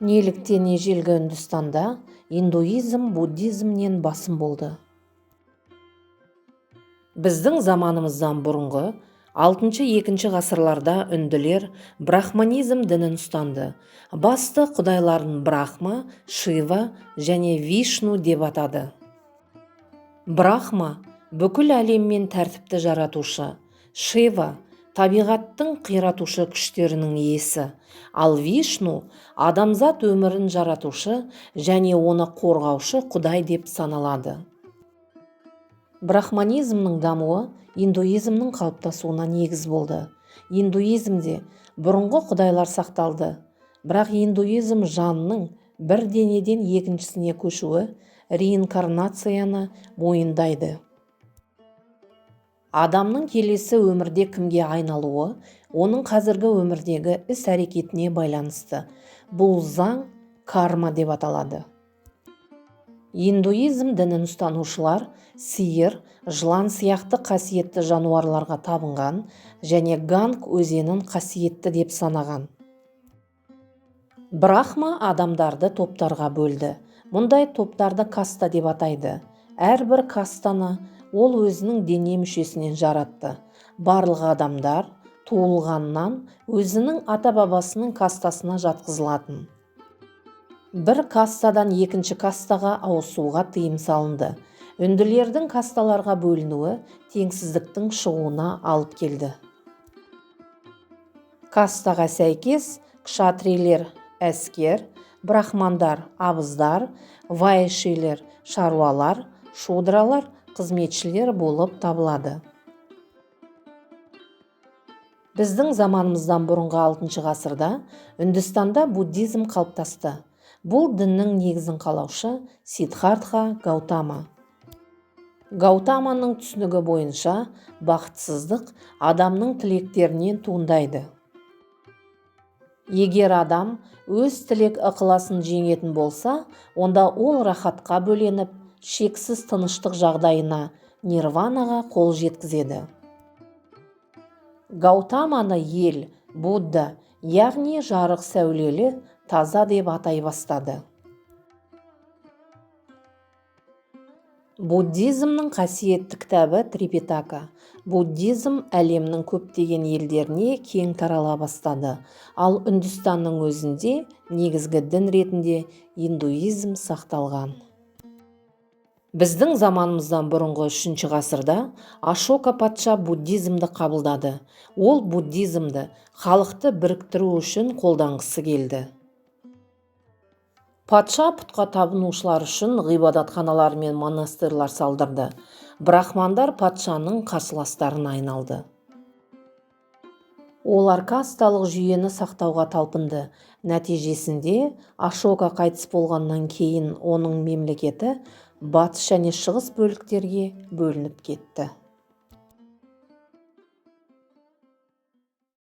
Неліктен ежелгі Үндістанда индуизм буддизмнен басым болды? Біздің заманымыздан бұрынғы 6-2 ғасырларда үнділер брахманизм дінін ұстанды. Басты құдайларын Брахма, Шива және Вишну деп атады. Брахма – бүкіл әлем мен тәртіпті жаратушы, Шива – табиғаттың қиратушы күштерінің иесі, ал Вишну адамзат өмірін жаратушы және оны қорғаушы құдай деп саналады. Брахманизмнің дамуы индуизмнің қалыптасуына негіз болды. Индуизмде бұрынғы құдайлар сақталды, бірақ индуизм жанның бір денеден екіншісіне көшуі, реинкарнацияны мойындайды. Адамның келесі өмірде кімге айналуы оның қазіргі өмірдегі іс-әрекетіне байланысты. Бұл заң карма деп аталады. Индуизм дінін ұстанушылар сиыр, жылан сияқты қасиетті жануарларға табынған және Ганг өзенін қасиетті деп санаған. Брахма адамдарды топтарға бөлді. Мұндай топтарды каста деп атайды. Әрбір кастаны ол өзінің дене мүшесінен жаратты. Барлық адамдар туылғаннан өзінің ата-бабасының кастасына жатқызылатын. Бір кастадан екінші кастаға ауысуға тыйым салынды. Үнділердің касталарға бөлінуі теңсіздіктің шығуына алып келді. Кастаға сәйкес, кшатрилер әскер, брахмандар абыздар, вайшилер шаруалар, шудралар қызметшілер болып табылады. Біздің заманымыздан бұрынғы 6 ғасырда Үндістанда буддизм қалыптасты. Бұл діннің негізін қалаушы Сиддхартха Гаутама. Гаутаманың түсінігі бойынша, бақытсыздық адамның тілектерінен туындайды. Егер адам өз тілек ықыласын жеңетін болса, онда ол рахатқа бөленіп, шексіз тыныштық жағдайына, нирванаға қол жеткізеді. Гаутаманы ел Будда, яғни жарық сәулелі, таза деп атай бастады. Буддизмнің қасиетті кітабы Трипитака. Буддизм әлемнің көптеген елдеріне кең тарала бастады, ал Үндістанның өзінде негізгі дін ретінде индуизм сақталған. Біздің заманымыздан бұрынғы 3 ғасырда Ашока патша буддизмді қабылдады. Ол буддизмді халықты біріктіру үшін қолданғысы келді. Патша пұтқа табынушылар үшін ғибадатханалар мен монастырьлар салдырды. Брахмандар патшаның қарсыластарына айналды. Олар касталық жүйені сақтауға талпынды. Нәтижесінде Ашока қайтыс болғаннан кейін оның мемлекеті батыс және шығыс бөліктерге бөлініп кетті.